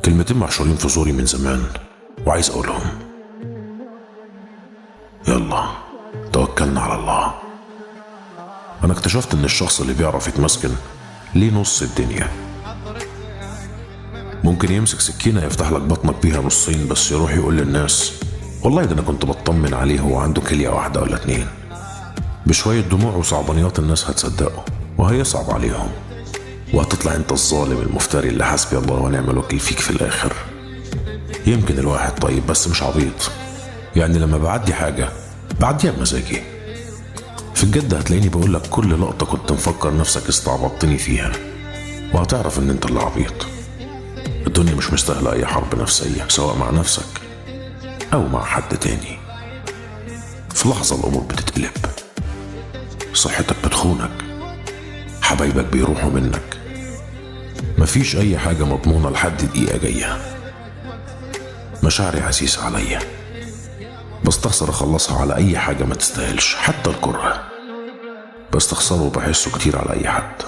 كلمتين محشورين في زوري من زمان وعايز أقولهم. يلا توكلنا على الله. أنا اكتشفت إن الشخص اللي بيعرف يتمسكن ليه نص الدنيا. ممكن يمسك سكينة يفتح لك بطنك بيها نصين، بس يروح يقول للناس والله ده أنا كنت بطمن عليه، هو عنده كلية واحدة ولا اتنين. بشوية دموع وصعبانيات الناس هتصدقه وهيصعب عليهم، وهتطلع انت الظالم المفتري اللي حسبي الله ونعم الوكيل فيك في الآخر. يمكن الواحد طيب بس مش عبيط، يعني لما بعدي حاجة بعديها بمزاجي. في الجد هتلاقيني بقولك كل لقطة كنت مفكر نفسك استعبطتني فيها، وهتعرف ان انت اللي عبيط. الدنيا مش مستاهلة اي حرب نفسية، سواء مع نفسك او مع حد تاني. في لحظة الامور بتتقلب، صحتك بتخونك، حبايبك بيروحوا منك، مفيش اي حاجة مضمونة لحد دقيقة جاية. مشاعري عزيزة عليا، بستخسر اخلصها على اي حاجة ما تستاهلش، حتى الكره بستخسره وبحسه كتير على اي حد.